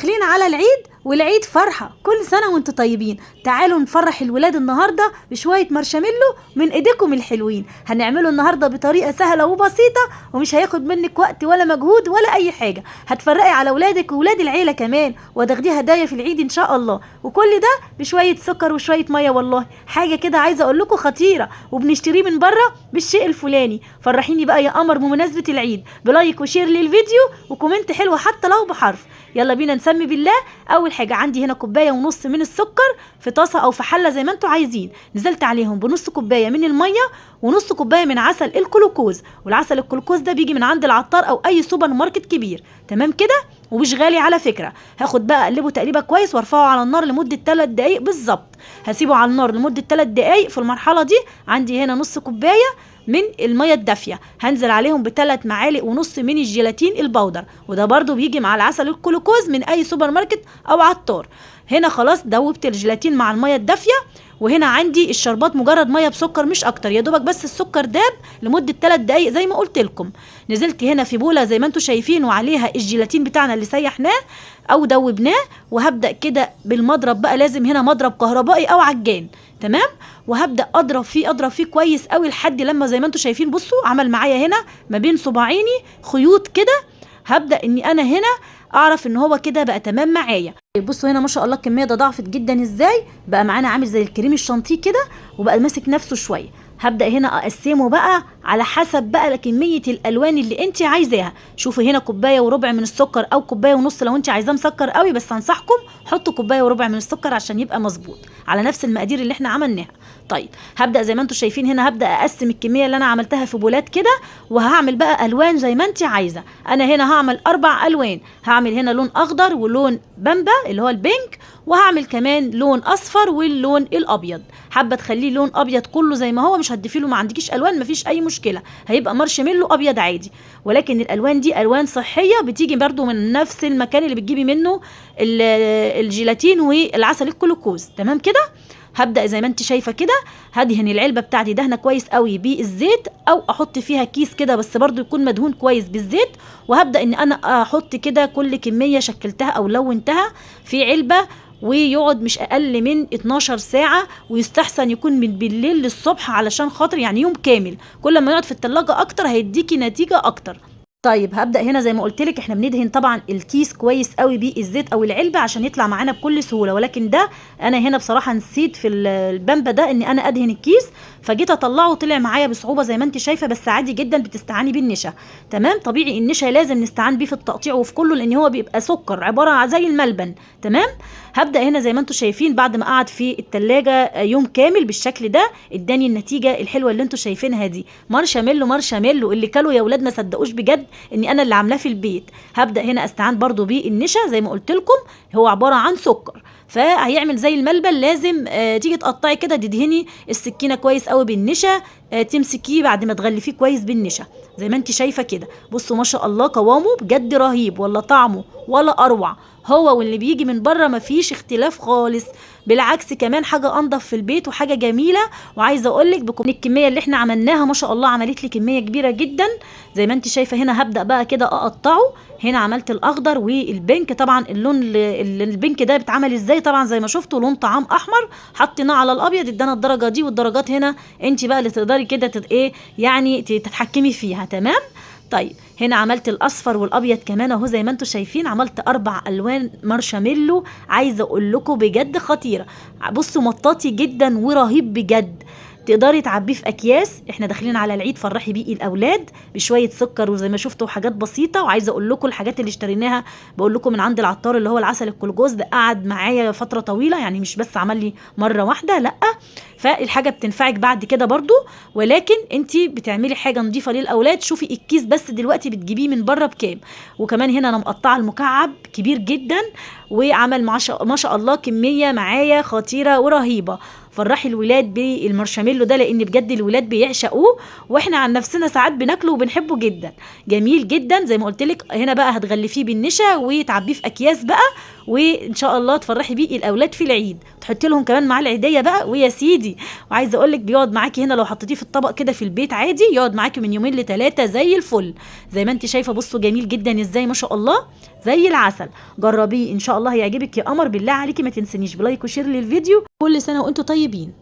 داخلين على العيد والعيد فرحة، كل سنة وانتم طيبين. تعالوا نفرح الولاد النهاردة بشوية مارشميلو من ايديكم الحلوين. هنعمله النهاردة بطريقة سهلة وبسيطة ومش هياخد منك وقت ولا مجهود ولا اي حاجة. هتفرقي على ولادك وولاد العيلة كمان، وهتاخديه هدايا في العيد ان شاء الله، وكل ده بشوية سكر وشوية مية. والله حاجة كده عايزة اقول لكم خطيرة، وبنشتريه من بره بالشيء الفلاني. فرحيني بقى يا قمر بمناسبة العيد ب like و share للفيديو و comment حلو حتى لو بحرف. يلا بينا نسمي بالله. اول حاجة عندي هنا كوباية ونص من السكر في طاسه او في حله زي ما انتوا عايزين. نزلت عليهم بنص كوباية من المية ونص كوباية من عسل الجلوكوز، والعسل الجلوكوز ده بيجي من عند العطار او اي سوبر ماركت كبير، تمام كده، ومش غالي على فكرة. هاخد بقى اقلبه تقليبه كويس وارفعه على النار لمدة 3 دقايق بالظبط. هسيبه على النار لمدة 3 دقايق. في المرحلة دي عندي هنا نص كوباية من المية الدافيه، هنزل عليهم ب3 معالق ونص من الجيلاتين ال powder، وده برضو بيجي مع العسل الجلوكوز من اي سوبر ماركت او عطار. هنا خلاص دوبت الجيلاتين مع المية الدافيه، وهنا عندي الشربات مجرد مية بسكر مش اكتر، يا دوبك بس السكر داب لمدة 3 دقايق زي ما قلت لكم. نزلت هنا في بوله زي ما انتم شايفين وعليها الجيلاتين بتاعنا اللي سيحناه او دوبناه، وهبدا كده بالمضرب بقى، لازم هنا مضرب كهربائي او عجان، تمام. وهبدا اضرب فيه اضرب فيه كويس قوي لحد لما زي ما انتم شايفين، بصوا عمل معايا هنا ما بين صباعيني خيوط كده. هبدا اني انا هنا اعرف ان هو كده بقى تمام معايا. بصوا هنا ما شاء الله الكمية ده ضعفت جدا ازاي، بقى معانا عامل زي الكريم الشانتيه كده، وبقى ماسك نفسه شوية. هبدا هنا اقسمه بقى على حسب بقى كمية الالوان اللي انت عايزاها. شوفوا هنا كوباية وربع من السكر او كوباية ونص لو انت عايزاه مسكر قوي، بس انصحكم حطوا كوباية وربع من السكر عشان يبقى مظبوط على نفس المقادير اللي احنا عملناها. طيب هبدا زي ما انتم شايفين هنا هبدا اقسم الكمية اللي انا عملتها في بولات كده، وهعمل بقى الوان زي ما انت عايزه. انا هنا هعمل 4 الوان، هعمل هنا لون اخضر ولون بامبا اللي هو ال pink، وهعمل كمان لون اصفر واللون الابيض. حابة تخليه لون ابيض كله زي ما هو، مش هتضيفي له، ما عندكيش الوان مفيش اي مشكلة، هيبقى مارشميلو ابيض عادي. ولكن الالوان دي الوان صحية، بتيجي برده من نفس المكان اللي بتجيبي منه الجيلاتين والعسل الجلوكوز، تمام كده. هبدا زي ما انت شايفه كده هدهن العلبة بتاعتي دهنه كويس قوي بالزيت، او احط فيها كيس كده بس برده يكون مدهون كويس بالزيت. وهبدا ان انا احط كده كل كمية شكلتها او لونتها في علبة، ويقعد مش اقل من 12 ساعة، ويستحسن يكون من بالليل للصبح علشان خاطر يعني يوم كامل. كل ما يقعد في التلاجة اكتر هيديكي نتيجة اكتر. طيب هبدا هنا زي ما قلت لك احنا بندهن طبعا الكيس كويس قوي بالزيت او العلبة عشان يطلع معانا بكل سهولة، ولكن ده انا هنا بصراحة نسيت في البامبا ده ان انا ادهن الكيس، فجيت اطلعه طلع معايا بصعوبة زي ما انت شايفه، بس عادي جدا بتستعاني بالنشا، تمام. طبيعي النشا لازم نستعان بيه في التقطيع وفي كله، لان هو بيبقى سكر عبارة عن زي الملبن، تمام. هبدا هنا زي ما انتم شايفين بعد ما قعد في التلاجة يوم كامل بالشكل ده اداني النتيجة الحلوة اللي انتم شايفينها دي. مارشميلو مارشميلو اللي كلوا يا ولاد ما صدقوش بجد اني انا اللي عاملاه في البيت. هبدا هنا استعان برضو بالنشا زي ما قلت لكم، هو عبارة عن سكر فهيعمل زي الملبن، لازم تيجي تقطعي كده تدهني السكينة كويس قوي بالنشا، تمسكيه بعد ما تغلفيه كويس بالنشا زي ما انت شايفه كده. بصوا ما شاء الله قوامه بجد رهيب، ولا طعمه ولا اروع، هو واللي بيجي من بره مفيش اختلاف خالص، بالعكس كمان حاجة انضف في البيت وحاجه جميلة. وعايزه اقول لك بكم الكمية اللي احنا عملناها ما شاء الله عملت لي كمية كبيرة جدا زي ما انت شايفه. هنا هبدا بقى كده اقطعه. هنا عملت الاخضر وال pink، طبعا اللون ال pink ده بيتعمل ازاي؟ طبعا زي ما شفتوا لون طعام احمر حطيناه على الابيض ادانا الدرجة دي، والدرجات هنا انت بقى اللي تقدري كده ايه يعني تتحكمي فيها، تمام. طيب هنا عملت الاصفر والابيض كمان اهو زي ما انتم شايفين، عملت 4 الوان مارشميلو، عايزه اقول لكم بجد خطيرة. بصوا مطاطي جدا ورهيب بجد، تقدري تعبيه في اكياس. احنا داخلين على العيد، فرحي بيه الاولاد بشوية سكر وزي ما شفتوا حاجات بسيطة. وعايزه اقول لكم الحاجات اللي اشتريناها بقول لكم من عند العطار اللي هو العسل الجلوكوز ده قعد معايا فترة طويلة، يعني مش بس عمل لي مرة واحدة، لا، فالحاجه بتنفعك بعد كده برضو، ولكن انت بتعملي حاجة نظيفة للاولاد. شوفي الكيس بس دلوقتي بتجيبيه من بره بكام. وكمان هنا انا مقطعه المكعب كبير جدا، وعمل ما شاء الله كمية معايا خطيرة ورهيبه. فرحي الولاد بالمارشميلو ده لان بجد الولاد بيعشقوه، واحنا عن نفسنا ساعات بناكله وبنحبه جدا. جميل جدا زي ما قلت لك. هنا بقى هتغلفيه بالنشا وتعبيه في اكياس بقى، وان شاء الله تفرحي بيه الاولاد في العيد. تحطي لهم كمان معاه العيديه بقى، ويا سيدي. وعايزه اقول لك بيقعد معاكي هنا لو حطيتيه في الطبق كده في البيت عادي، يقعد معاكي من يومين لثلاثة زي الفل، زي ما انت شايفه. بصوا جميل جدا ازاي ما شاء الله، زي العسل. جربيه ان شاء الله هيعجبك يا قمر. بالله عليكي ما تنسنيش ب like و share للفيديو. كل سنة وانتم طيبين.